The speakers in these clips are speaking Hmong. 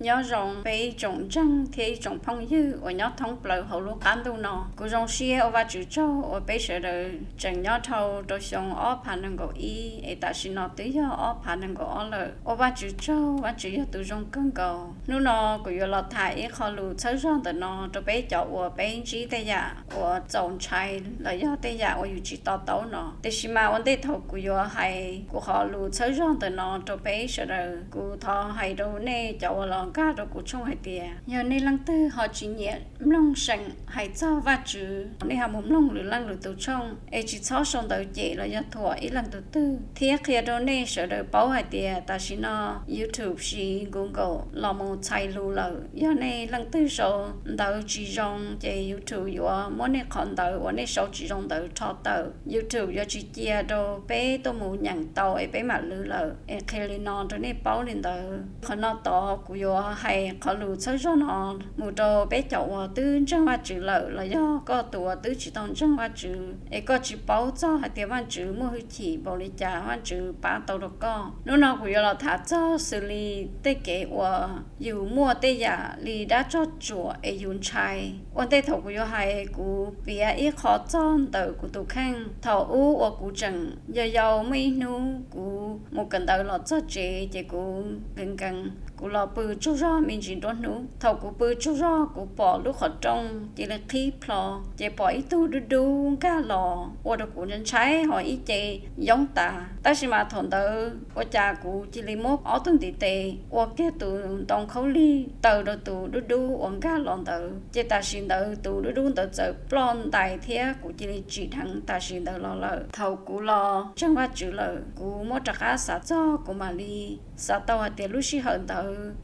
Nyob zoo peb ib tsoom ntseeg thiab ib tsoom phooj ywg uas nyob thoob plaws hauv lub qab ntuj no. Kuv zoo siab ua Vajtswv tsaug uas peb sawv daws tseem nyob dhau rau xyoo ob phav nees nkaum ib es tam sim no twb yog ob phav nees nkaum ob lawm. Ua Vajtswv tsaug, Vajtswv yog tus zoo kawg nkaus. Hnub no kuv yuav los tham ib qho lus txhawb zog ntawm no rau peb cov uas peb ntsib tej yam uas txaus ntshai los yog tej yam uas yus tsis to taub no. Tiam sis mas ua ntej thaum kuv yuav hais kuv qhov lus txhawb zog ntawm no rau peb sawv daws, kuv thov hais rau nej cov uas los nkag rau kuv tshooj hais tias yog nej leej twg ho tsis nyiam mloog seem hais txog Vajtswv, nej ho mus mloog lwm leej lwm tus tshooj es tsis txhob sau ntawv cem los yog thuam ib leej tus twg. Thiab qhia rau nej sawv daws paub hais tias tam sim no YouTube siv Google los mus txhais lus lawm. Yog nej leej twg sau ntawv tsis zoo ces YouTube yuav muab nej qhov ntawv uas nej sau tsis zoo ntawd rho tawm. YouTube yuav tsis cia rau peb tuaj mus nyeem tau es peb mam lwv lawm. Es qhia li no rau nej paub li ntawd. Qhov no tod kuv yuav hais qhov lus txhawb zog no mus rau peb cov uas twb ntseeg Vajtswv lawm los yog koj tus uas twb tsis tau ntseeg Vajtswv es koj tsis paub txog hais tias Vajtswv muaj hwj chim npaum li cas, Vajtswv pab tau rau koj. Hnub no kuv yuav los tham txog xws li tej kev uas yus muaj tej yam li dab tsog tsuam es yus ntshai. Ua ntej thaum kuv yuav hais, kuv piav ib qho txog ntawm kuv tus kheej. Thaum ub uas kuv tseem yau yau, muaj ib hnub kuv mus kawm ntawv los txog tsev ces kuv nkees nkees, kuv los pw tsaug zog me ntsis nruab hnub. Thaum kuv pw tsaug zog kuv pom lub qhov rooj cia li qhib plho, ces pom ib tug dub dub nkag los ua rau kuv ntshai ho ib ce yoob tas. Tab sis mas thaum ntawd ua cas kuv cia li muab ob tug ntiv tes ua kiag tus ntoo khaub lig taw rau tus dub dub uas nkag los ntawd, ces tam sim ntawd tus dub dub ntawd txawm ploj ntais thiab kuv cia li tsim dheev tam sim ntawd los lawm. Thaum kuv los ntseeg Vajtswv lawm, kuv muab rov qab xav txog kuv mam li xav tau hais tias lub sij hawm ntawd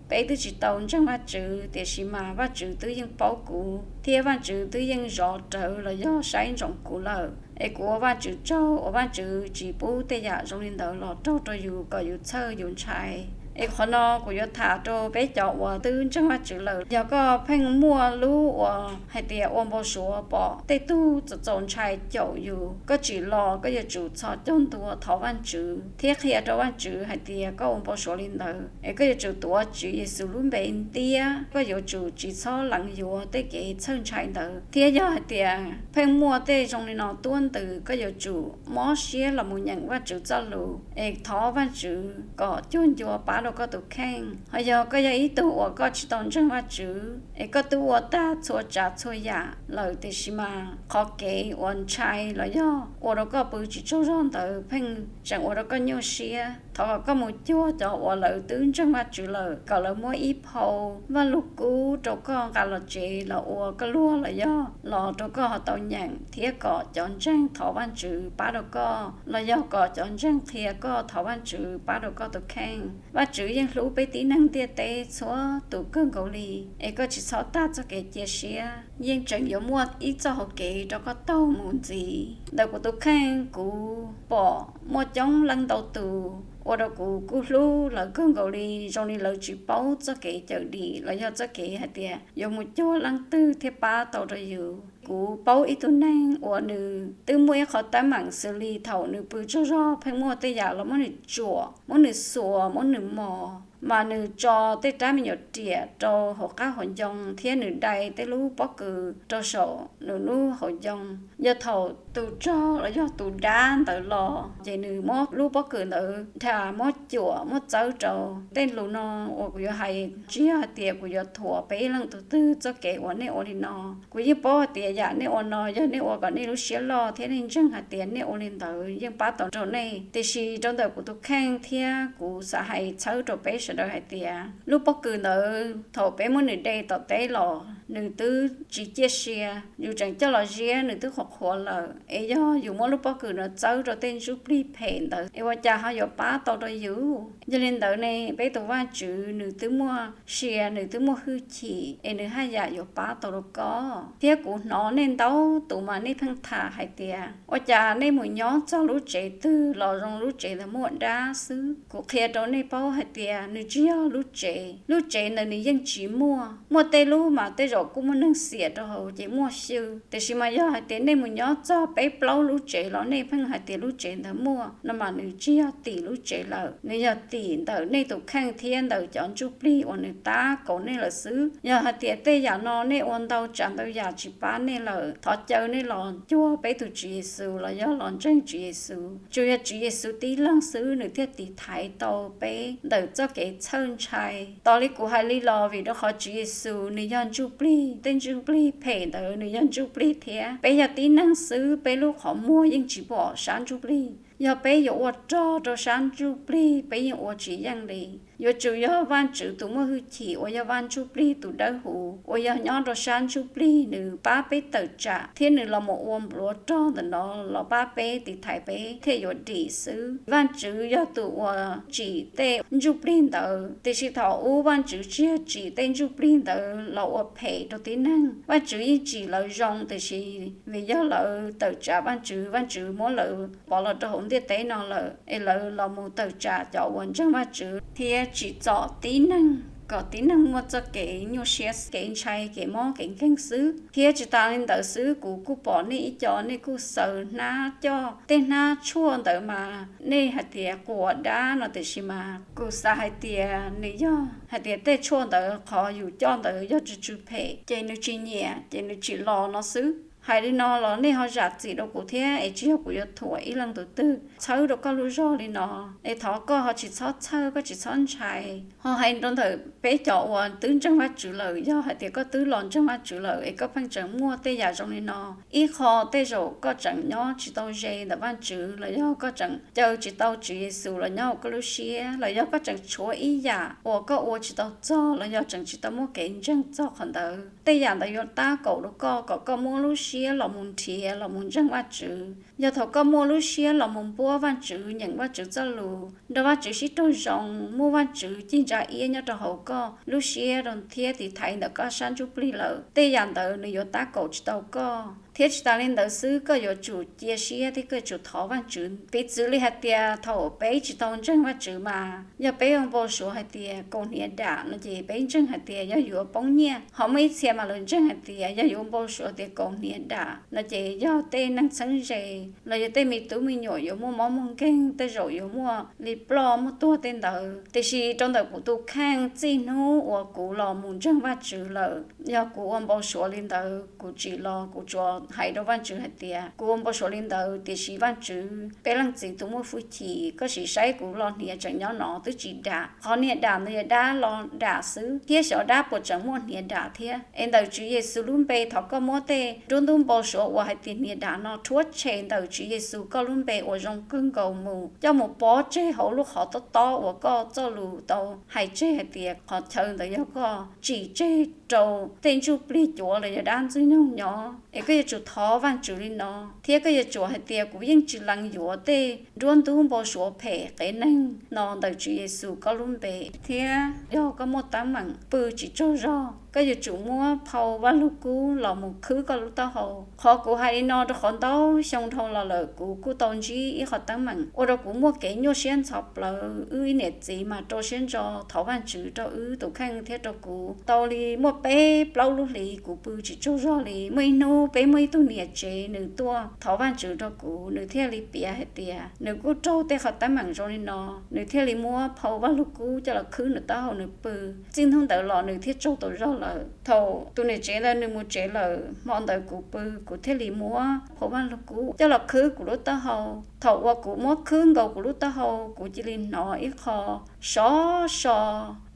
peb twb tsis tau ntseeg Vajtswv, tiam sis mas Vajtswv twb yeej paub kuv thiab Vajtswv twb yeej zov rawv los yog saib ntsoov kuv lawm. Es kuv ua Vajtswv tsaug uas Vajtswv tsis pub tej yam zoo li ntawd los raug rau yus kom yus txhawj yus ntshai. Es qhov no kuv yuav tham rau peb cov uas twb ntseeg Vajtswv lawm. Yog koj pheej muaj lub uas hais tias ua npau suav pom tej tug txaus txaus ntshai caum yus, koj tsim los koj yuav tsum txhos caug ntua thov Vajtswv thiab qhia rau Vajtswv hais tias koj ua npau suav li ntawd. Es koj yuav tsum tuav Tswv Yexus lub npe ntiab, koj yuav tsum tsis txhob lees yuav tej kev txhawj ntshai ntawd. Thiab yog hais tias pheej muaj tej zoo li no tuaj ntws, koj yuav tsum mob siab los mus nyeem Vajtswv txoj lus es thov Vajtswv kom cuag ncua pab rau koj tus kheej. Ho yog koj yog ib tug uas koj tsis tau ntseeg Vajtswv es koj twb ua tag txhua tsav txhua yam lawm, tiam sis mas qhov kev uas ntshai los yog ua rau koj pw tsis tsaug zog ntawd pheej tseem ua rau koj nyuaj siab, thov kom koj mus cuag cov uas lawv twb ntseeg Vajtswv lawm kom lawv muab ib phau Vajluskub rau koj nqa los tsev los ua koj luag los yog los rau koj ho tau nyeem, thiab kom cov ntseeg thov Vajtswv pab rau koj los yog kom cov ntseeg qhia koj thov Vajtswv pab rau koj tus kheej. Vajtswv yeej hlub peb tib neeg ntiaj teb txhua tus kawg nkaus li, es koj tsis txhob tag txoj kev cia siab. Yeej tseem yuav muaj ib txoj hau kev rau koj taug mus ntxiv. Ntawm kuv tus kheej kuv pom muaj coob leej ntau tus ua rau kuv kuj hlub lawv kawg nkaus li, zoo li lawv tsis paub txoj kev cawm dim los yog txoj kev hais tias yuav mus cuag leej twg thiaj pab tau rau yus. Kuv paub ib tug neeg uas nws twb muaj ib qho teeb meem xws li thaum nws pw tsaug zog pheej muaj tej yam los muab nws tsuam, muab nws xuas, muab nws mos, mas nws tso tej rab me nyuam riam rau hauv qab hauv ncoo thiab nws dai tej lub pob kws rau saum nws lub hauv ncoo. Yog thaum tus tsog los yog tus dab ntawd los ces nws muab lub pob kws ntawd dhia muab cuam muab txawb rau. Tej lus no uas kuv yuav hais tsis yog hais tias kuv yuav thuam peb ib leej tus twg txoj kev uas nej ua li no. Kuv yeej paub hais tias yam nej ua no yog nej ua kom nej lub siab loj thiab nej ntseeg hais tias nej ua li ntawd yeej pab tau rau nej. Tiam sis rau ntawm kuv tus kheej thiab kuv xav hais txhawb rau peb sawv daws hais tias lub pob kws ntawd thaum peb muab nws de tom teb los nws twb tsis ciaj sia, yus tseem coj los ziab nws twb qhuav qhuav lawm. Es yog yus muab lub pob kws no txawb rau tej ntsuj plig phem ntawd es ua cas ho yuav pab tau rau yus? Yog li ntawd ne, peb tus Vajtswv nws twb muaj sia, nws twb muaj hwj chim es nws haj yam yuav pab tau rau koj. Thiab kuv hnov nej ntau tus mas nej pheej tham hais tias ua cas nej mus nyob txog lub tsev twg los zoo lub tsev ntawd muaj dab xwb. Kuv qhia rau nej paub hais tias nws tsis yog lub tsev, lub tsev ntawd nws yeej tsis muaj. Muaj tej lub mas tej kuj muaj neeg xiam rau hauv ces muaj xyw. Tiam sis mas yog hais tias nej mus nyob txog peb plaub lub tsev los nej pheej hais tias lub tsev ntawd muaj no mas nws tsis yog tim lub tsev lawm, nws yog tim ntawm nej tus kheej thiab ntawm cov ntsuj plig uas nws tab kaum nej lawm xwb. Yog hais tias tej yam no nej ua ntau tsav ntau yam tsis pab nej lawm, thov caw nej los cuag peb tus Tswv Yexus los yog los ntseeg Tswv Yexus. Tsuas yog Tswv Yexus tib leeg xwb nws thiaj tiv thaiv tau peb ntawm txoj kev txhawj ntshai. Tos li kuv hais li los vim rau qhov Tswv Yexus nws yog ntsuj plig, tej ntsuj plig phem ntawd nws yog ntsuj plig thiab. Peb yog tib neeg xwb, peb lub qhov muag yeej tsis pom sab ntsuj plig. Yog peb yuav ua rog rau sab ntsuj plig peb yeej ua tsis yeej li. Yuav tsum yog Vajtswv tus muaj hwj chim uas yog Vaj Ntsuj Plig tus dawb huv uas yog nyob rau sab ntsuj plig nws pab peb tawm tsam thiab nws los mus ua npluav rog ntawm no los pab peb tiv thaiv peb thiaj yuav dim xwb. Vajtswv yog tus uas tsim tej ntsuj plig ntawd, tiam sis thaum ub Vajtswv tsis yog tsim tej ntsuj plig ntawd los ua phem rau tib neeg. Vajtswv yeej tsim lawv zoo, tiam sis vim yog lawv tawm tsam Vajtswv, Vajtswv muab lawv pov los rau hauv ntiaj teb no lawm, es lawv los mus tawm tsam cov uas ntseeg Vajtswv thiab tsim txom tib neeg kom tib neeg muaj txoj kev nyuaj siab, kev ntshai, kev mob kev nkeeg xwb. Thiab tsis tas li ntawd xwb, kuv kuj pom nej ib co nej kuj xaws hnab coj, tej hnab tshuaj ntawd mas nej hais tias quas dab no, tiam sis mas kuv xav hais tias nws yog hais tias tej tshuaj ntawd qhov yus coj ntawd yog tsw tsw phem ces nws tsis nyiam ces nws tsim los no xwb. Hais li no los nej ho zam txim rau kuv thiab, es tsis yog kuv yuav thuam ib leej tus twg txhawb rau koj lub zog li no, es thov koj ho tsis txhob txhawj, koj tsis txhob ntshai. Ho hais rau ntawm peb cov uas twb ntseeg Vajtswv lawm, yog hais tias koj twb los ntseeg Vajtswv lawm es koj pheej tseem muaj tej yam zoo li no, ib qho tej zaum koj tseem nyob tsis tau ze ntawm Vajtswv, los yog koj tseem caw tsis tau Tswv Yexus los nyob hauv koj lub siab, los yog koj tseem tshuav ib yam uas koj ua tsis tau txog, los yog tseem tsis tau muaj kev ntseeg txog qhov ntawd. Tej yam ntawd yuav tab kaum rau koj kom koj muab lub siab los mus nrhiav los mus ntseeg Vajtswv. Yog thaum koj muaj lub siab los mus npuab Vajtswv, nyeem Vajtswv txoj lus, nrog Vajtswv sib raug zoo, muaj Vajtswv cig ntsa iab nyob rau hauv koj lub siab rau thiab tiv thaiv ntawm koj sab ntsuj plig lawm, tej yam ntawd nws yuav tab kaum tsis tau koj. Thiab tsis tas li ntawd xwb, koj yuav tsum cia siab thiab koj yuav tsum thov Vajtswv. Piv txwv li hais tias thaum peb tsis tau ntseeg Vajtswv mas yog peb ua npau suav hais tias kaus hniav dam no ces peb ntseeg hais tias yog yuav poob nyiaj. Ho muaj ib txhia mas lawv ntseeg hais tias yog yuav npau suav tias kaus hniav dam no ces yog tej neeg txheeb ze los yog tej me tub me nyuam yuav muaj mob muaj nkeeg, tej zaum yuav muaj li ploj muaj tuag tej ntawd. Tiam sis rau ntawm kuv tus kheej, txij hnub uas kuv los mus ntseeg Vajtswv lawm, yog kuv ua npau suav li ntawd kuv tsim los, kuv tsuas hais rau Vajtswv hais tias kuv ua npau suav li ntawd, tiam sis Vajtswv peb leej txiv tus muaj hwj chim, koj sim saib kuv lo hniav tseem nyob no twb tsis dam. Qhov hniav dam ntawd yog dab lo dam xwb, thiab xyov dab puas tseem muaj hniav dam thiab. Es ntawm Tswv Yexus lub npe thov koj muab tej nruab ntub npau suav uas hais tias hniav dam no rhuav tshem ntawm Tswv Yexus koj lub npe uas zoo kawg nkaus mus, coj mus pov tseg hauv lub qhov tob tob uas koj txoj lus tau hais tseg hais tias qhov chaw ntawd yog koj tsim tseg rau tej ntsuj plig cuav los yog dab ntxwg nyoog nyob. Es koj yuav tsum thov Vajtswv li no, thiab koj yuav tsum hais tias kuv yeej tsis lees yuav tej nruab ntub npau suav phem qev neeg no ntawm Tswv Yexus koj lub npe. Thiab yog koj muaj teeb meem pw tsis tsaug zog, koj yuav tsum muab phau Vaj Lug Kub los mus khwb koj lub taub hau. Qhov kuv hais li no rau qhov ntau xyoo dhau los lawm kuv kuj tau ntsib ib qho teeb meem ua rau kuv muaj kev nyuaj siab ntxhov plawv. Wb ib niam txiv mas rau siab ntso thov Vajtswv rau wb tus kheej thiab rau kuv. Tau li muaj peb plaub lub hlis kuv pw tsis tsaug zog li. Muaj ib hnub peb muaj ib tug niam tsev nws tuaj thov Vajtswv rau kuv, nws thiaj li piav hais tias nws kuj raug tej qhov teeb meem zoo li no, nws thiaj li muab phau Vaj Lug Kub coj los khwb nws taub hau nws pw. Txij hnub ntawd los nws thiaj tsaug tau zog lawm. Thaum tus niam tsev ntawd nws mus tsev lawm, hmo ntawd kuv pw, kuv thiaj li muab phau Vaj Lug Kub coj los khwb kuv lub taub hau. Thaum uas kuv muab khwb nkaus kuv lub taub hau, kuv cia li hnov ib qho sov so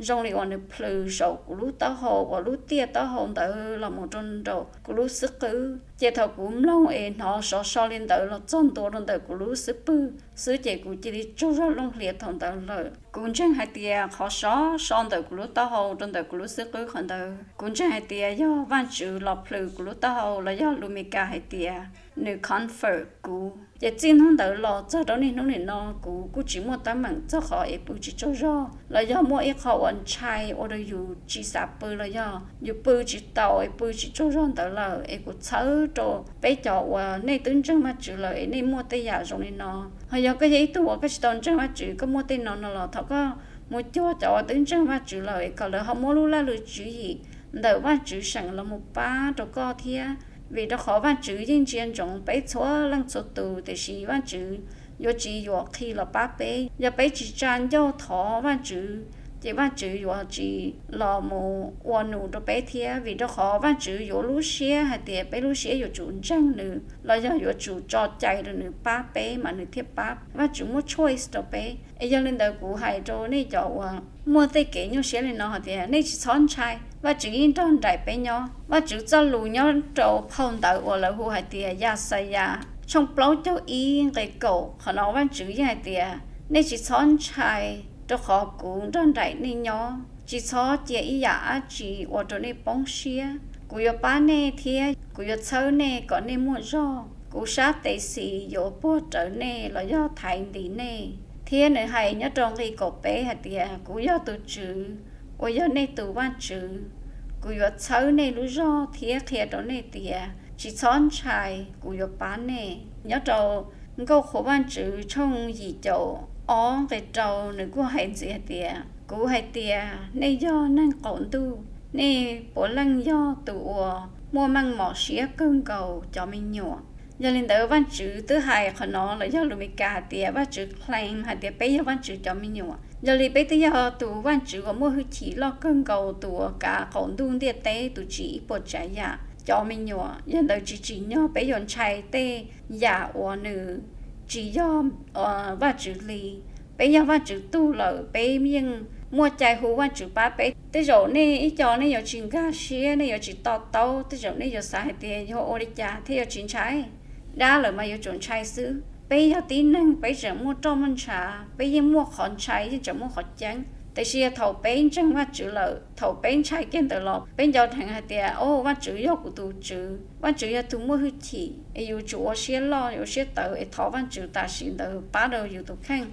zoo li uas nws plhws saum kuv lub taub hau uas lub tiaj taub hau ntawd los mus rau nraum kuv lub xub qwb. Ces thaum kuv mloog es hnov sov so li ntawd los txog ntua rau ntawm kuv lub xub pwg xwb ces kuv cia li tsaug zog looj hlias thaum ntawd lawm. Kuv ntseeg hais tias qhov sov so ntawm kuv lub taub hau rau ntawm kuv lub xub qwb qhov ntawd, kuv ntseeg hais tias yog Vajtswv los plhws kuv lub taub hau los yog lus Meskas hais tias nws comfort kuv. Ces txij hnub ntawd los txog rau niaj hnub nim no kuv kuj tsis muaj teeb meem txog qhov es pw tsis tsaug zog los yog muaj ib qho uas ntshai ua rau yus tsis xav pw los yog yus pw tsis tau es pw tsis tsaug zog ntawd lawm. Es kuv txhawb rau peb cov uas nej twb ntseeg Vajtswv lawm es nej muaj tej yam zoo li no. Ho yog koj yog ib tug uas koj tsis tau ntseeg Vajtswv, koj muaj tej no no los thov koj mus cuag cov uas twb ntseeg Vajtswv lawm es kom lawv ho muab lub laj lwm tswv yim ntawm Vajtswv seem los mus pab rau koj thiab. Vim rau qhov Vajtswv yeej ntsia ntsoov peb txhua leej txhua tus, tiam sis Vajtswv yuav tsis yuam qhi los pab peb. Yog peb tsis tsa ncauj thov Vajtswv, ces Vajtswv yuav tsis los mus ua nus rau peb thiab. Vim rau qhov Vajtswv yuav lub siab hais tias peb lub siab yuav tsum ntseeg nws los yog yuav tsum tso cai rau nws pab peb mas nws thiaj pab. Vajtswv muab choice rau peb. Es yog li ntawd kuv hais rau nej cov uas muaj tej kev nyuaj siab li no hais tias nej tsis txhob ntshai, Vajtswv yeej nrog nraim peb nyob. Vajtswv txoj lus nyob rau phau ntawv uas lawv hu hais tias Yaxayas tshooj plaub caug ib nqe kaum, qhov no Vajtswv yeej hais tias nej tsis txhob ntshai, rau qhov kuv nrog nraim nej nyob. Tsis txhob cia ib yam dab tsi ua rau nej poob siab. Kuv yuav pab nej thiab kuv yuav txhawb nej kom nej muaj zog. Kuv sab tes xis yuav puag rawv nej los yog thaiv ntis nej. Thiab nws hais nyob rau nqe kaum peb hais tias kuv yog tus Tswv uas yog nej tus Vajtswv. Kuv yuav txhawb nej lub zog thiab qhia rau nej tias tsis txhob ntshai, kuv yuav pab nej. Nyob rau Nkauj Qhuas Vajtswv tshooj yim caum ob nqe rau nws kuj hais ntxiv hais tias kuv hais tias nej yog neeg qaum ntuj, nej puav leej yog tus uas muaj meej mom siab kawg nkaus cov me nyuam. Yog li ntawd Vajtswv twb hais qhov no los yog lus Meskas hais tias Vajtswv claim hais tias peb yog Vajtswv cov me nyuam. Yog li peb twb yog tus Vajtswv uas muaj hwj chim loj kawg nkaus, tus uas kav qaum ntuj ntiaj teb, tus tsim ib puas tsav yam cov me nyuam. Yog ntawd tsis tsim nyog peb yuav ntshai tej yam uas nws tsis yog Vajtswv li. Peb yog Vajtswv tug lawm, peb yeej muaj cai hu Vajtswv pab peb. Tej zaum nej ib co nej yuav tsis nkag siab, nej yuav tsis to taub, tej zaum nej yuav xav hais tias yog ua li cas thiaj yuav tsis ntshai. Dab lawm mas yuav tsum ntshai xwb. Peb yog tib neeg, peb tseem muaj roj muaj ntshav, peb yeej muaj qhov ntshai, yeej tseem muaj qhov ceeb. Tiam sis thaum peb ntseeg Vajtswv lawm, thaum peb ntshai kiag ntawd los peb nco dheev hais tias, o, Vajtswv yog kuv tus Tswv, Vajtswv yog tus muaj hwj chim, es yus tsum ua siab loj, ua siab tawv es thov Vajtswv tam sim ntawd pab rau yus tus kheej.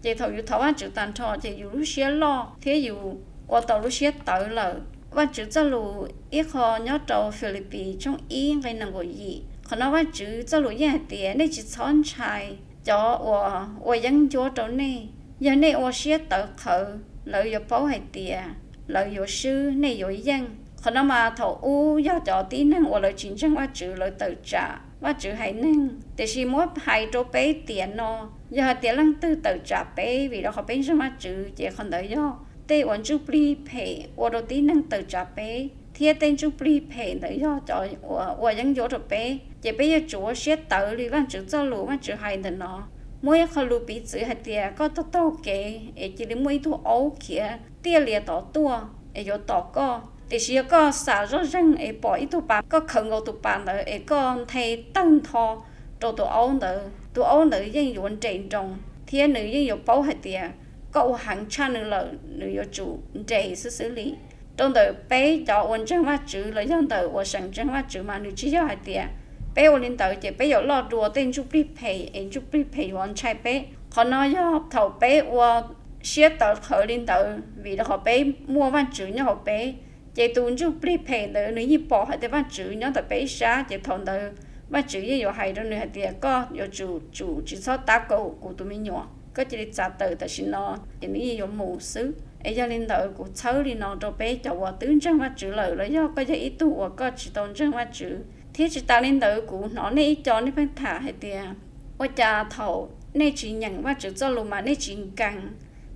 Ces thaum yus thov Vajtswv tag nrho ces yus lub siab loj thiab yus ua tau lub siab tawv lawm. Vajtswv txoj lus ib qho nyob rau Filipis tshooj ib nqe nees nkaum yim, qhov no Vajtswv txoj lus yeej hais tias nej tsis txhob ntshai cov uas ua yeeb ncuab rau nej. Yog nej ua siab tawv qhawv, lawv yuav paub hais tias lawv yuav swb, nej yuav yeej. Qhov no mas thaum ub yog cov tib neeg uas lawv tsis ntseeg Vajtswv lawv tawm tsam Vajtswv haiv neeg, tiam sis muab hais rau peb tiam no, yog hais tias leej twg tawm tsam peb vim rau qhov peb ntseeg Vajtswv, ces qhov ntawd yog tej uas ntsuj plig phem ua rau tib neeg tawm tsam peb, thiab tej ntsuj plig phem ntawd yog cov uas ua yeeb ncuab rau peb. Ces peb yuav tsum ua siab tawv li Vajtswv txoj lus Vajtswv hais ntawm no. Muaj ib qho lus piv txwv hais tias koj taug taug kev es cia li muaj ib tug aub khiav tiaj lias tod tuaj es yuav tom koj, tiam sis yog koj xam zoj zeeg es pom ib tug pas, koj khawv nkaus tus pas ntawd es koj nthe tawg ntho rau tus aub ntawd, tus aub ntawd yeej yuav nres nroos thiab nws yeej yuav paub hais tias koj ua heev tshaj nws lawm, nws yuav tsum nres xwb xwb li. Rau ntawm peb cov uas ntseeg Vajtswv los yog ntawm uas seem ntseeg Vajtswv mas nws tsis yog hais tias peb ua li ntawd ces peb yuav loj dua tej ntsuj plig phem es ntsuj plig phem yuav ntshai peb. Qhov no yog thaum peb ua siab tawv qhawv li ntawd vim rau qhov peb muaj Vajtswv nyob hauv peb, ces tus ntsuj plig phem ntawd nws yeej pom hais tias Vajtswv nyob ntawm peb ib sab, ces thaum ntawd Vajtswv yeej yuav hais rau nws hais tias koj yuav tsum tsum tsis txhob tab kaum kuv tus me nyuam, koj cia li txav tawm tam sim no, ces nws yeej yuav mus xwb. Es yog li ntawd kuv txhawb li no rau peb cov uas twb ntseeg Vajtswv lawm los yog koj yog ib tug uas koj tsis tau ntseeg Vajtswv. Thiab tsis tas li ntawd kuv hnov nej ib co nej pheej tham hais tias ua cas thaum nej tsis nyeem Vajtswv txoj lus mas nej tsis nkees,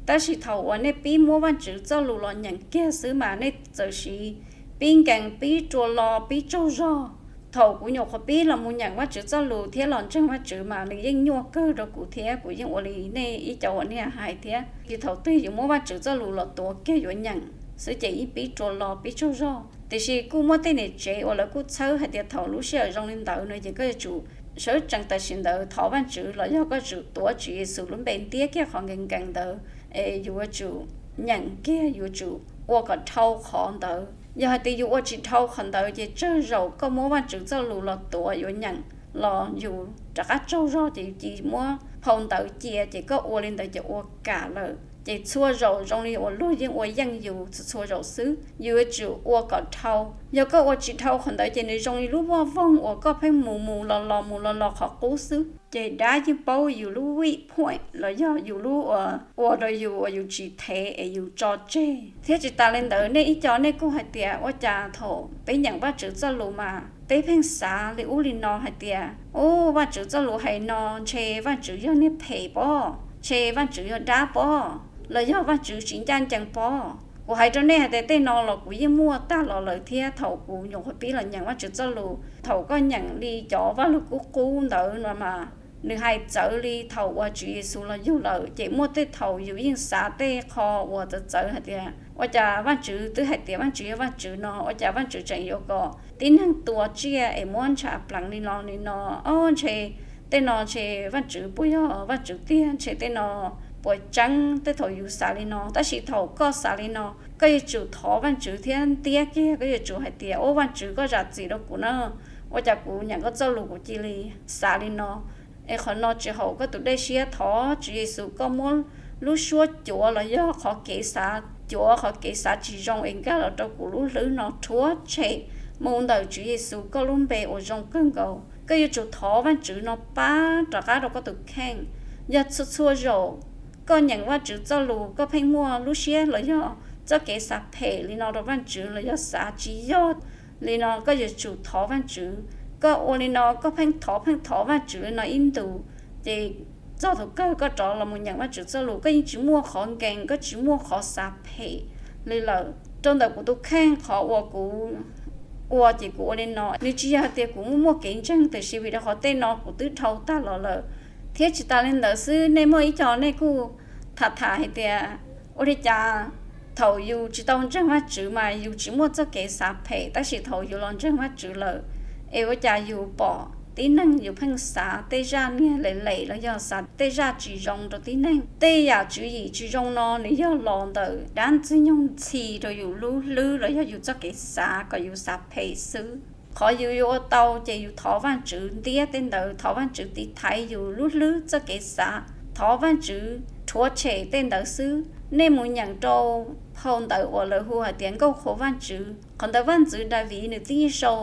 tab sis thaum uas nej pib muab Vajtswv txoj lus los nyeem kiag xwb mas nej txawm siv pib nkees, pib rua lo, pib tsaug zog. Thaum kuv nyuam qhuav pib los mus nyeem Vajtswv txoj lus thiab los ntseeg Vajtswv mas nws yeej nyuaj kawg rau kuv thiab kuv yeej ua li nej ib co uas nej hais thiab. Ces thaum twg yus muab Vajtswv txoj lus los tuav kiag yuav nyeem xwb ces yeej pib rua lo pib tsaug zog. Tiam sis kuj muaj tej niam tsev uas lawv kuj txhawb hais tias thaum lub sij hawm zoo li ntawd no ces koj yuav tsum sawv tsees tam sim ntawd thov Vajtswv los yog koj tsum tuav Tswv Yexus lub npe ntiab kiag qhov nkees nkees ntawd, es yuav tsum nyeem kiag, yuav tsum ua kom dhau qhov ntawd. Yog hais tias yus ua tsis dhau qhov ntawd ces tsawg zaum koj muab Vajtswv txoj lus los tuav yuav nyeem los yus rov qab tsaug zog ces yus cia muab phau ntawv cia, ces koj ua li ntawd ces ua kam lawm. Ces txhua zaus zoo li uas luag yeej ua yeej yus txhua txhua zaus xwb, yus yuav tsum ua kom dhau. Yog koj ua tsis dhau qhov ntawd ces nws zoo li lub voj voog uas koj pheej mus mus los los mus los los qhov qub xwb. Ces dab yeej paub yus lub weak point los yog yus lub uas ua rau yus uas yus tsis thev es yus tso tseg. Thiab tsis tas li ntawd, nej ib co nej kuj hais tias ua cas thaum peb nyeem Vajtswv txoj lus mas peb pheej xav li ub li no hais tias, u, Vajtswv txoj lus hais no ntshe Vajtswv yog niag phem pob, ntshe Vajtswv yog dab pob, los yog Vajtswv tsis ncaj ncees pob. Kuv hais rau nej hais tias tej no los kuv yeej muaj tag los lawm thiab. Thaum kuv nyuam qhuav pib los nyeem Vajtswv txoj lus, thaum koj nyeem li cov Vajluskub qub ntawd no mas nws hais txawv li thaum uas Tswv Yexus los yug lawm. Ces muaj tej thaum yus yeej xav tej qho uas txawv txawv hais tias ua cas Vajtswv twb hais tias Vajtswv yog Vajtswv no, ua cas Vajtswv tseem yuav kom tib neeg tua tsiaj es muab ntshav pleev li no li no? Ob, ntshe tej no ntshe Vajtswv puas yog Vajtswv tiag? Ntshe tej no puas tseeb? Tej thaum yus xav li no, tab sis thaum koj xav li no, koj yuav tsum thov Vajtswv thiab ntiab kiag, koj yuav tsum hais tias, u, Vajtswv, koj zam txim rau kuv na, ua cas kuv nyeem koj txoj lus kuv cia li xav li no. Es qhov no tsis haum koj tus dej siab. Thov Tswv Yexus koj muab lub suab cuav los yog qhov kev xav cuav, qhov kev xav tsis zoo es nkag los rau kuv lub hlwb no rhuav tshem mus ntawm Tswv Yexus koj lub npe uas zoo kawg nkaus. Koj yuav tsum thov Vajtswv no pab rov qab rau koj tus kheej. Yog txhua txhua zaus koj nyeem Vajtswv txoj lus koj pheej muaj lub siab los yog txoj kev xav phem li no rau Vajtswv los yog xav tsis yog li no, koj yuav tsum thov Vajtswv. Koj ua li no koj pheej thov pheej thov Vajtswv li no ib ntus, ces txog thaum kawg koj rov los mus nyeem Vajtswv txoj lus koj yeej tsis muaj qhov nkees, koj tsis muaj qhov xav phem li lawm. Rau ntawm kuv tus kheej, qhov uas kuv ua ces kuv ua li no, nws tsis yog hais tias kuv muaj muaj kev ntseeg, tiam sis vim rau qhov tej no kuv twb dhau tag los lawm. Thiab tsis tas li ntawd xwb, nej muaj ib co nej kuj tham tham hais tias, ua li cas thaum yus tsis tau ntseeg Vajtswv mas yus tsis muaj txoj kev xav phem, tab sis thaum yus los ntseeg Vajtswv lawm, es ua cas yus pom tib neeg yus pheej xav tej zaj niag lem lem los yog xav tej zaj tsis zoo rau tib neeg? Tej yam tswv yim tsis zoo no nws yog los ntawm dab ntxwg nyoog ntxhi rau yus lub hlwb los yog yus txoj kev xav kom yus xav phem xwb. Qhov yus yuav ua tau ces yus thov Vajtswv ntiab tej ntawd, thov Vajtswv tiv thaiv yus lub hlwb txoj kev xav, thov Vajtswv rhuav tshem tej ntawd xwb. Nej mus nyeem rau phau ntawv uas lawv hu hais tias Nkauj Qhuas Vajtswv, qhov ntawd vaj ntxwv Daviv nws twb sau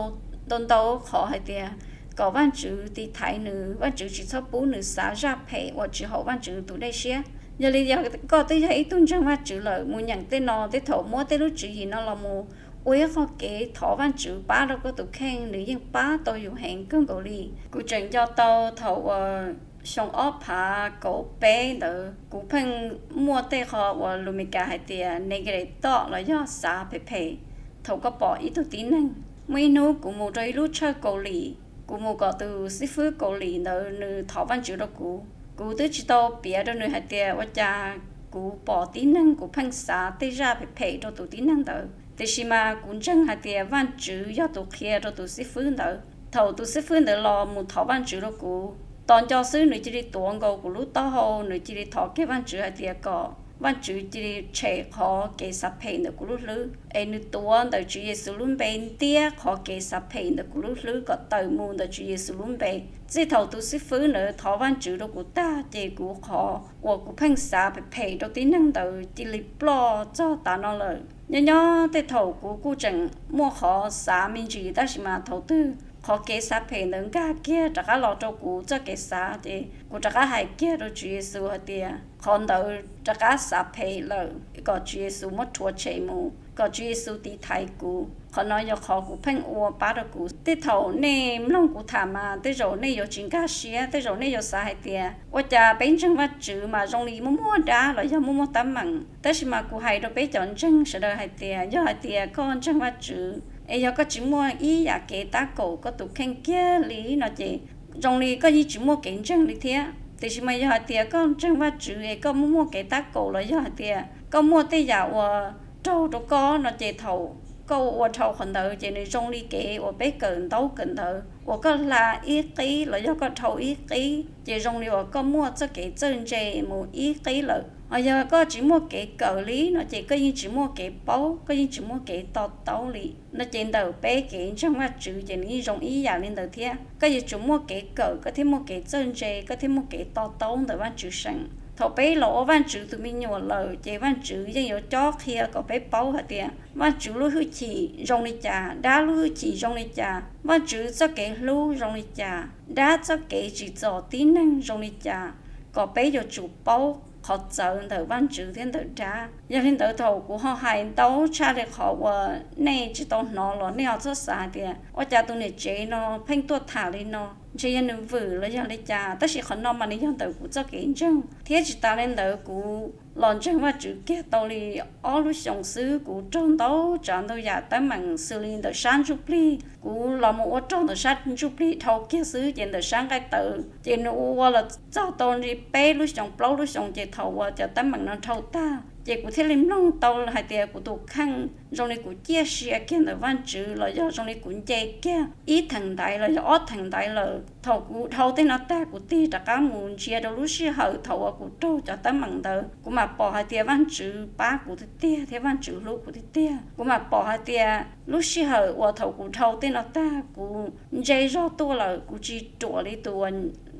ntau ntau qhov hais tias kom Vajtswv tiv thaiv nws, Vajtswv tsis txhob pub nws xav zaj phem uas tsis haum Vajtswv tus dej siab. Yog li yog koj twb yog ib tug ntseeg Vajtswv lawm, mus nyeem tej no, tej thaum muab tej lub tswv yim no los mus ua ib qho kev thov Vajtswv pab rau koj tus kheej, nws yeej pab tau yus heev kawg nkaus li. Kuv tseem nco tau thaum uas xyoo ob phav kaum peb ntawd kuv pheej muaj tej qho uas lus Meskas hais tias negative thought los yog xav phem phem. Thaum koj pom ib tug tib neeg, muaj ib hnub kuv mus rau ib lub tshawj Kaus Lim, kuv mus kom tus xib fwb Kaus Lim ntawd nws thov Vajtswv rau kuv. Kuv twb tsis tau piav rau nws hais tias ua cas kuv pom tib neeg kuv pheej xav tej zaj phem phem rau tus tib neeg ntawd, tiam sis mas kuv ntseeg hais tias Vajtswv yog tus qhia rau tus xib fwb ntawd. Thaum tus xib fwb ntawd los mus thov Vajtswv rau kuv, tos nco xwb nws cia li tuav nkaus kuv lub taub hau, nws cia li thov kiag Vajtswv hais tias kom Vajtswv cia li tshem qhov kev xav phem ntawm kuv lub hlwb, es nws tuav ntawm Tswv Yexus lub npe ntiab qhov kev xav phem ntawm kuv lub hlwb kom tawm mus ntawm Tswv Yexus lub npe. Txij thaum tus xib fwb ntawd thov Vajtswv rau kuv tag ces kuv qhov uas kuv pheej xav phem phem rau tib neeg ntawd cia li ploj txog tav no lawm. Nyob nyob tej thaum kuv kuj tseem muaj qhov xav me ntsis, tab sis mas thaum twg qhov kev xav phem ntawd nkag kiag rov qab los rau kuv txoj kev xav ces kuv rov qab hais kiag rau Tswv Yexus hais tias qhov ntawd rov qab xav phem lawm, kom Tswv Yexus muab rhuav tshem mus, kom Tswv Yexus tiv thaiv kuv. Qhov no yog qhov kuv pheej ua pab rau kuv. Tej thaum nej mloog kuv tham mas tej zaum nej yuav tsis nkag siab, tej zaum nej yuav xav hais tias ua cas peb ntseeg Vajtswv mas zoo li muaj muaj dab los yog muaj muaj teeb meem. Tab sis mas kuv hais rau peb cov ntseeg sawv daws hais tias yog hais tias koj ntseeg Vajtswv es yog koj tsis muaj ib yam kev tab kaum koj tus kheej kiag li no ces zoo li koj yeej tsis muaj kev ntseeg li thiab. Tiam sis mas yog hais tias koj ntseeg Vajtswv es koj muaj muaj kev tab kaum los yog hais tias koj muaj tej yam uas raug rau koj no ces thaum koj ua ua dhau qhov ntawd ces nws zoo li kev uas peb kawm ntaub kawm ntawv uas koj hla ib qib los yog koj dhau ib qib ces zoo li uas koj muaj txoj kev txawj ntse mus ib qib lawm. Ho yog koj tsis muaj kev kawm li no ces koj yeej tsis muaj kev paub, koj yeej tsis muaj kev to taub li no ces ntawm peb kev ntseeg Vajtswv ces nws yeej zoo ib yam li ntawd thiab. Koj yuav tsum muaj kev kawm koj thiaj muaj kev txawj ntse, koj thiaj muaj kev to taub ntawm Vajtswv seem. Thaum peb los ua Vajtswv tus me nyuam lawm ces Vajtswv yeej yuav cob qhia kom peb paub hais tias Vajtswv lub hwj chim zoo li cas, dab lub hwj chim zoo li cas, Vajtswv txoj kev hlub zoo li cas, dab txoj kev tsim txom tib neeg zoo li cas, kom peb yuav tsum paub qhov txawv ntawm Vajtswv thiab ntawm dab. Yog li ntawd thaum kuv ho hais ntau tshaj li qhov uas nej tsis tau hnov los nej ho txhob xav tias ua cas tus niam tsev no pheej tuaj tham li no, ntshe yog nws vwm los yog li cas, tab sis qhov no mas nws yog ntawm kuv txoj kev ntseeg. Thiab tsis tas li ntawd kuv los ntseeg Vajtswv kiag tau li ob lub xyoos xwb, kuv raug ntau tsav ntau yam teeb meem xws li ntawm sab ntsuj plig. Kuv los mus ua rog ntawm sab ntsuj plig dhau kiag xwb, ces ntawm sab nqaij tawv ces nws ua ua los txog tau li peb lub xyoos plaub lub xyoos ces thaum uas cov teeb meem no dhau tag ces kuv thiaj li mloog tau hais tias kuv tus kheej zoo li kuv ciaj sia kiag ntawm Vajtswv los yog zoo li kuv nce kiag ib theem ntaiv los yog ob theem ntaiv lawm. Thaum kuv dhau tej no tag kuv tig rov qab mus ntsia rau lub sij hawm thaum uas kuv raug cov teeb meem ntawd, kuv mam pom hais tias Vajtswv pab kuv tiag tiag thiab Vajtswv hlub kuv tiag tiag. Kuv mam pom hais tias lub sij hawm uas thaum kuv dhau tej no tag kuv ntse zog tuaj lawm, kuv tsis ruam li tus uas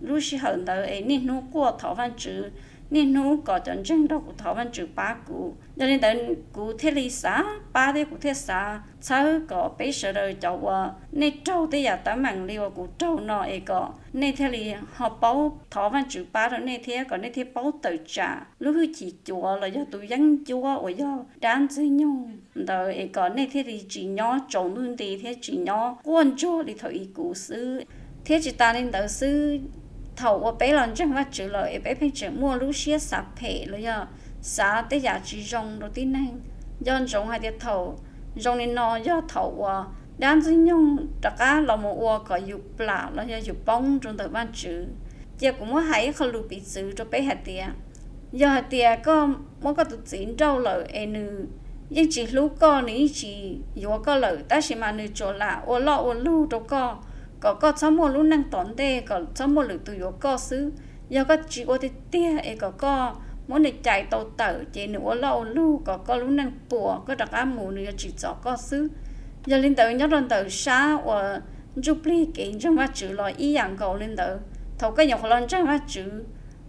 lub sij hawm ntawd es niaj hnub quaj thov Vajtswv, niaj hnub kom cov ntseeg nrog kuv thov Vajtswv pab kuv. Yog li ntawd kuv thiaj li xav pab thiab kuv thiaj xav txhawb kom peb sawv daws cov uas nej raug tej yam teeb meem li uas kuv raug no es kom nej thiaj li ho paub thov Vajtswv pab rau nej thiab kom nej thiaj paub tawm tsam lub hwj chim cuav los yog tus yeeb ncuab uas yog dab ntxwg nyoog ntawd es kom nej thiaj li tsis nyob tsaus ntuj nti thiab tsis nyob quaj ntsuag li thaum ub kuv xwb. Thiab tsis tas li ntawd xwb, thaum uas peb los ntseeg Vajtswv lawm es peb pheej tseem muaj lub siab xav phem los yog xav tej yam tsis zoo rau tib neeg. Nco ntsoov hais tias thaum zoo li no yog thaum uas dab ntxwg nyoog rov qab los mus ua kom yus plam los yog yus poob rau ntawm Vajtswv. Cia kuv muab hais ib qho lus piv txwv rau peb hais tias, yog hais tias koj muab koj tus txiv nrauj lawm es nws yeej tsis hlub koj, nws yeej tsis yuav koj lawm, tab sis mas nws tsuas lam ua loj ua lug rau koj, kom koj txhob muaj lub neej tom ntej, kom txhob muaj lwm tus yuav koj xwb. Yog koj tsis ua tiag tiag es kom koj muab nws cais tau tawm ces nws ua loj ua lug kom koj lub neej puas, koj rov qab mus nws yuav tsim txom koj xwb. Yog li ntawd nyob rau ntawm sab uas ntsuj plig kev ntseeg Vajtswv los ib yam nkaus li ntawd. Thaum koj nyuam qhuav los ntseeg Vajtswv,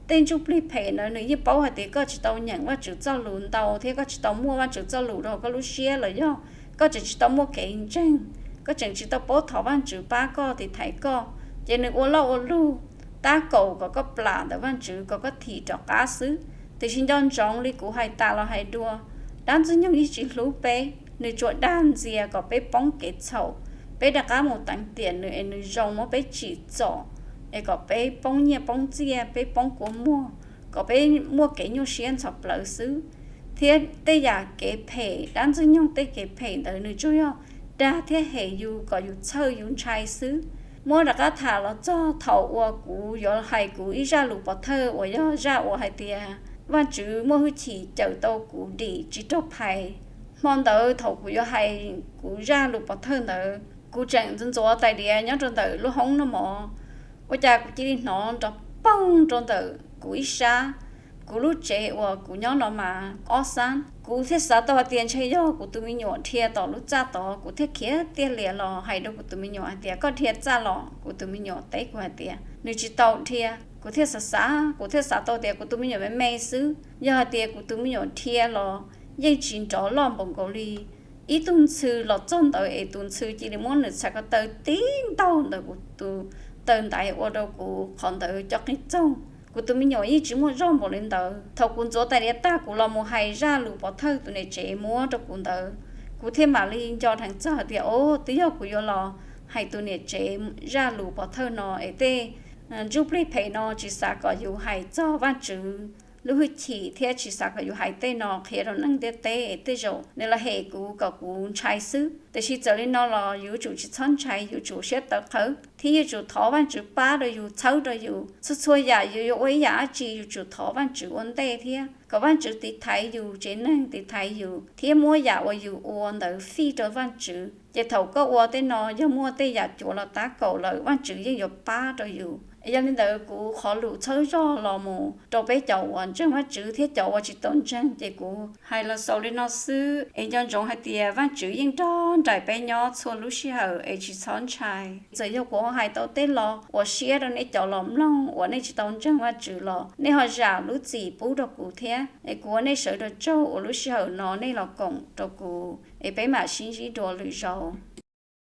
tej ntsuj plig phem ntawd nws yeej paub hais tias koj tsis tau nyeem Vajtswv txoj lus ntau thiab koj tsis tau muaj Vajtswv txoj lus rau koj lub siab los yog koj tseem tsis tau muaj kev ntseeg, koj tseem tsis tau paub thov Vajtswv pab koj tiv thaiv koj, ces nws ua loj ua lug tab kaum kom koj plam ntawm Vajtswv kom koj thim rov qab xwb. Tiam sis nco ntsoov li kuv hais tas los hais dua, dab ntxwg nyoog yeej tsis hlub peb, nws tsuas dag ntxias kom peb poob kev txhaum, peb rov qab mus teev tiam nws es nws zoo muab peb tsim txom, es kom peb poob nyiaj poob txiaj, peb poob kua muag, kom peb muaj kev nyuaj siab ntxhov plawv xwb. Thiab tej yam kev phem, dab ntxwg nyoog tej kev phem ntawd nws tsuas yog dag thiab hem yus kom yus txhawj yus ntshai xwb. Muab rov qab tham los txog thaum uas kuv yuav hais kuv ib zaj lus pov thawj uas yog zaj uas hais tias Vajtswv muaj hwj chim cawm tau kuv dim tsis raug phais. Hmo ntawd thaum kuv yuav hais kuv zaj lus pov thawj ntawd, kuv tseem ntxuav ntxuav tais diav nyob rau ntawm lub hoob noj mov, ua cas kuv cia li hnov nrov poog rau ntawm kuv ib sab. Kuv lub tsev uas kuv nyob no mas ob xab, kuv thiaj xav tau hais tias ntshe yog kuv tus me nyuam dhia tom lub txaj tod, kuv thiaj khiav tiag lias los hais rau kuv tus me nyuam hais tias koj dhia txaj los. Kuv tus me nyuam teb kuv hais tias nws tsis tau dhia. Kuv thiaj xav xav, kuv thiaj xav tau tias kuv tus me nyuam me me xwb, yog hais tias kuv tus me nyuam dhia los yeej tsis nrov loj npaum nkaus li. Ib tug ntxhw los txog ntawd es tus ntxhw cia li muab nws txhais ko taw tib ntaug ntawm kuv tus taw ntaiv ua rau kuv qhov ntawd co qis txoog. Kuv tus me nyuam yeej tsis muaj zog npaum li ntawd. Thaum kuv ntxuav tais diav tag kuv los mus hais zaj lus pov thawj tus niam tsev muab rau kuv ntawd, kuv thiaj mam li nco dheev txog hais tias o, twb yog kuv yuav los hais tus niam tsev zaj lus pov thawj no es tej ntsuj plig phem no tsis xav kom yus hais txog Vajtswv lub hwj chim thiab tsis xav kom yus hais tej no qhia rau neeg ntiaj teb es tej zaum nws los hem kuv kom kuv ntshai xwb. Tiam sis txawm li no los yuav tsum tsis txhob ntshai, yuav tsum siab tawv qhawv thiab yuav tsum thov Vajtswv pab rau yus, txhawb rau yus. Txhua txhua yam yus yuav ua ib yam dab tsi yuav tsum thov Vajtswv ua ntej thiab kom Vajtswv tiv thaiv yus tsev neeg, tiv thaiv yus thiab muab yam uas yus ua ntawd fij rau Vajtswv. Ces thaum koj ua tej no yog muaj tej yam cuav los tab kaum lawm Vajtswv yeej yuav pab rau yus. Yog li ntawd kuv qhov lus txhawb zog los mus rau peb cov uas ntseeg Vajtswv thiab cov uas tsis tau ntseeg ces kuv hais los xaus li no xwb. Es nco ntsoov hais tias Vajtswv yeej nrog nraim peb nyob txhua lub sij hawm es tsis txhob ntshai. Txawm yog kuv ho hais tau tej lo uas siab rau nej cov los mloog uas nej tsis tau ntseeg Vajtswv los nej ho zam lub txim pub rau kuv thiab. Es kuv ua nej sawv daws tsaug uas lub sij hawm no nej los koom rau kuv es peb mam sib ntsib dua lwm zaus.